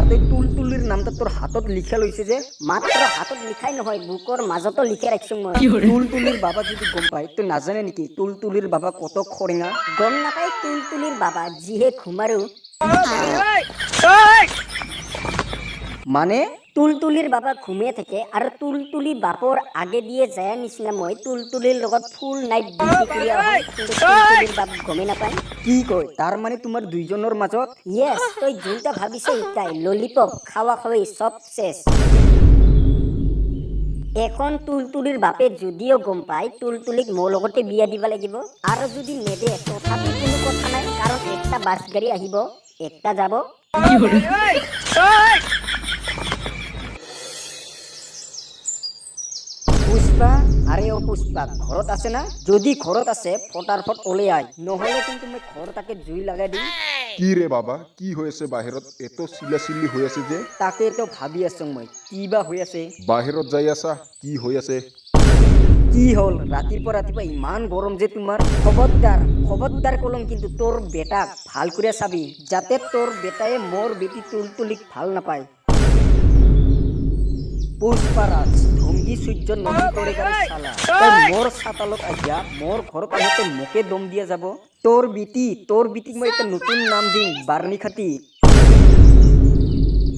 তই তুলতুলিৰ নামটা তোৰ হাতত লিখা লৈছে যে? মাত্ৰ হাতত লিখাই নহয়, বুকৰ মাজতো লিখি ৰাখিছো মই। তুলতুলিৰ বাবা যদি গম পায়, তই নাজানে নেকি তুলতুলিৰ বাবা কত খৰেঙা? গম নাপায় তুলতুলিৰ বাবা, যিহে ঘুমাৰো। মানে তুলতুলিৰ বাবা ঘুমিয়ে থাকে আৰু তুলতুলি বাপৰ আগে দিয়ে যায় নিচিনা মই তুলতুলিৰ লগত ফুল নাইট ডিউটি কৰি আহোঁ, কিন্তু তুলতুলিৰ বাপ গমেই নাপায়। কি কয়? তাৰ মানে তোমাৰ দুইজনৰ মাজত? য়েছ, তই যোনটা ভাবিছ শিকাই ললিপপ খাৱা খাৱি চব চেচ। এখন তুলতুলিৰ বাপে যদিও গম পায়, তুলতুলিক মোৰ লগতে বিয়া দিব লাগিব, আৰু যদি নেদে তথাপি কোনো কথা নাই, কাৰণ একটা বাছ গাড়ী আহিব, একটা যাব। পুষ্পা, আৰে অ পুষ্পা, ঘৰত আছে না? যদি ঘৰত আছে ফটাফট ওলাই আয়, নহ'লে কিন্তু মই ঘৰ তাকে জুই লগাই দিম। কি ৰে বাবা, কি হৈ আছে বাহিৰত? এত চিলা চিল্লি হৈ আছে যে? তাকে তো ভাবি আছো মই, কি বা হৈ আছে। বাহিৰত যাই আছা, কি হৈ আছে? কি হ'ল ৰাতিপুৱা ৰাতিপুৱা ইমান গৰম যে তোমাৰ? খবৰদাৰ খবৰদাৰ কলম কিন্তু তোৰ বেটাক ভাল কৰি চাবি, যাতে তোৰ বেটায়ে মোৰ বেটি তুলতুলিক ভাল নাপায়। পুষ্পাৰাজ ধমকি সূৰ্য নদী কৰে চালা, তই মোৰ চাতালত আহিয়া মোৰ ঘৰত আহিতে মোকে দম দিয়া যাব। তোৰ বিটি, তোৰ বিটিক মই এটা নতুন নাম দিম, বাৰ্ণিখাতী।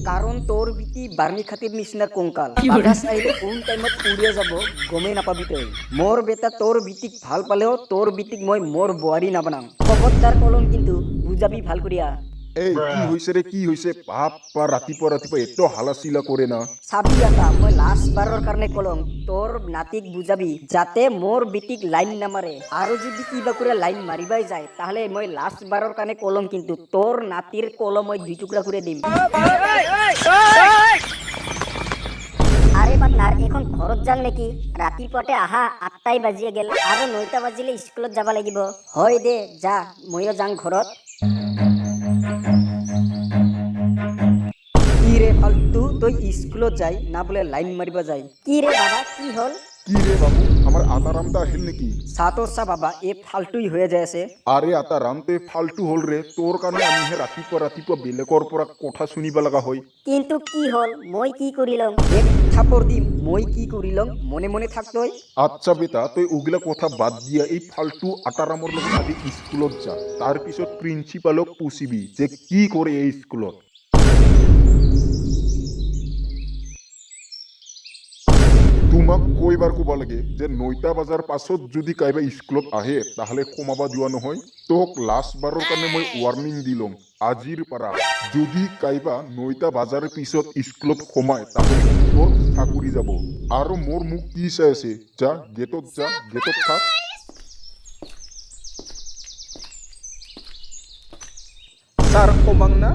কাৰণ তোৰ বিটি বাৰ্ণিখাতীৰ নিচিনা কংকাল, বাতাস আহিলে কোন টাইমত উৰিয়ে যাব গমেই নাপাবি তই। মোৰ বেটা তোৰ বিটিক ভাল পালেও তোৰ বিটিক মই মোৰ বোৱাৰী নাবনাম। খবৰদাৰ কলম কিন্তু বুজাবি ভাল কৰিয়া। এই কি হৈছে ৰে, কি হৈছে? বাপ, ৰাতিপুৱা ৰাতিপুৱা এত হালা চিলা কৰে না। চাবি এটা, মই লাষ্ট বাৰৰ কাৰণে কলম, তোৰ নাতিক বুজাবি যাতে মোৰ বিটিক লাইন নামাৰে, আৰু যদি কিবা কৰি লাইন মাৰিবাই যায় তাহলে মই লাষ্ট বাৰৰ কাৰণে কলম কিন্তু তোৰ নাতিৰ কলম মই দুই টুকুৰা কৰি দিম। আৰে পাৰ্টনাৰ, এখন ঘৰত যাম নেকি? ৰাতিপুৱাতে আহা 8টাই বাজিয়ে গেল, আৰু 9টা বাজিলে স্কুলত যাব লাগিব। হয় দে যা, ময়ো যাং ঘৰত। কি ৰে ফাল্টু, তই স্কুলত যাই না বোলে লাইন মাৰিব যায়? কি ৰে বাবা, কি হ'ল? কি ৰে বাবু, আমাৰ আতাৰামদা আহিল নেকি? চাতো চা বাবা, এই ফাল্টুই হৈ যায় আছে। আৰে আতাৰাম, তই ফাল্টু হ'ল ৰে, তোৰ কাৰণে আমিহে ৰাতিপুৱা ৰাতিপুৱা বেলেগৰ পৰা কথা শুনিব লগা হয়। কিন্তু কি হ'ল, মই কি কৰি লম? এক থাপৰ দিম, মই কি কৰি লম? মনে মনে থাক তই। আচ্ছা বেটা, তই ওগিলা কথা বাদ দিয়া, এই ফাল্টু আতাৰামৰ লগত আজি স্কুলত যা, তাৰপিছত প্ৰিন্সিপালক পুচিবি যে কি কৰে এই স্কুলত। তোমাক কৈবাৰ ক'ব লাগে যে 9টা বজাৰ পাছত যদি কাইবা স্কুলত আহে তাহলে সোমাব দিয়া নহয়। তোক লাষ্ট বাৰৰ কাৰণে মই ৱাৰ্ণিং দিলোঁ, আজিৰ পৰা যদি কাইবা 9টা বজাৰ পিছত স্কুলত সোমায় তাহলে তোৰ চাকৰি যাব। আৰু মোৰ মুখ কি চাই আছে? যা গেটত যা, গেটত থাক। ছাৰ সোমাং না?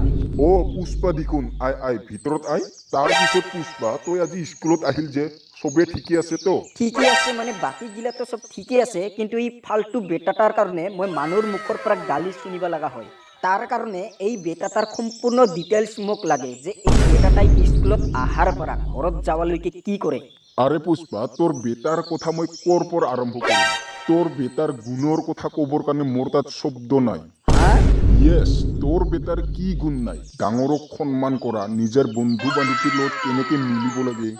অ পুষ্পা দেখোন, আই আই ভিতৰত আই। তাৰপিছত পুষ্পা, তই আজি স্কুলত আহিল যে, চবে ঠিকে আছে তো? ঠিকে আছে মানে বাকী গিলাতো চব ঠিকে আছে, কিন্তু এই ফাল্টু বেটাটাৰ কাৰণে মই মানুহৰ মুখৰ পৰা গালি শুনিব লগা হয়। তাৰ কাৰণে এই বেটাটাৰ সম্পূৰ্ণ ডিটেইলছ মোক লাগে যে এই বেটাটাই স্কুলত অহাৰ পৰা ঘৰত যাৱালৈকে কি কৰে। আৰে পুষ্পা, তোৰ বেটাৰ কথা মই ক'ৰ পৰা আৰম্ভ কৰিম? তোৰ বেটাৰ গুণৰ কথা ক'বৰ কাৰণে মোৰ তাত শব্দ নাই। য়েছ, তোৰ বেটাৰ কি গুণ নাই? ডাঙৰক সন্মান কৰা, নিজৰ বন্ধু বান্ধৱীৰ লগত কেনেকে মিলিব লাগে।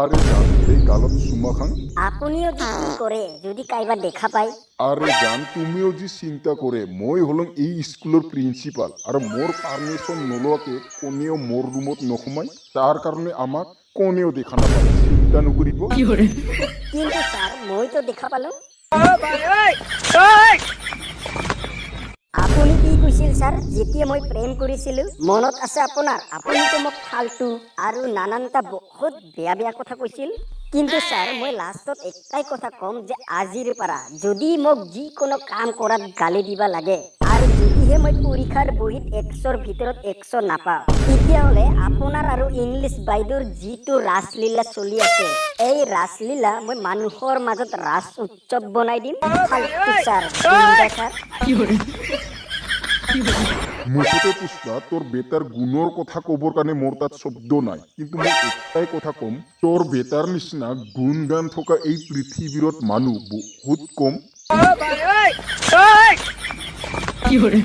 আৰে জান, এই গালত চুমা খাং। আপুনিও যে কি কৰে যদি কাইবা দেখা পায়? আৰে জান, তুমিও যে চিন্তা কৰে, মই হলং এই স্কুলৰ প্ৰিন্সিপাল, আৰু মোৰ পাৰ্মিশ্যন নোলোৱাকে কোনেও মোৰ ৰুমত নোসোমায়, তাৰ কাৰণে আমাক কোনেও দেখা নাপায়। চিন্তা নকৰিব। কিন্তু ছাৰ, মইতো দেখা পালো। আপুনি কি কৈছিল ছাৰ যেতিয়া মই প্ৰেম কৰিছিলো? মনত আছে আপোনাৰ? আপুনিতো মোক ফাল্টু আৰু নানানটা বহুত বেয়া বেয়া কথা কৈছিল। কিন্তু ছাৰ, মই লাষ্টত একটাই কথা ক'ম যে আজিৰ পৰা যদি মোক যিকোনো কাম কৰাত গালি দিব লাগে, আৰু যদিহে মই পৰীক্ষাৰ বহীত 100ৰ ভিতৰত 100 নাপাওঁ, তেতিয়াহ'লে আপোনাৰ আৰু ইংলিছ বাইদেউৰ যিটো ৰাসলীলা চলি আছে, এই ৰাসলীলা মই মানুহৰ মাজত ৰাস উৎসৱ বনাই দিম। ফাল্টু ছাৰ, ছাৰ। মুঠতে পুষ্পা, তোৰ বেটাৰ গুণৰ কথা ক'বৰ কাৰণে মোৰ তাত শব্দ নাই, কিন্তু মই একটাই কথা ক'ম, তোৰ বেটাৰ নিচিনা গুণ গান থকা এই পৃথিৱীৰত মানুহ বহুত কম। 有人。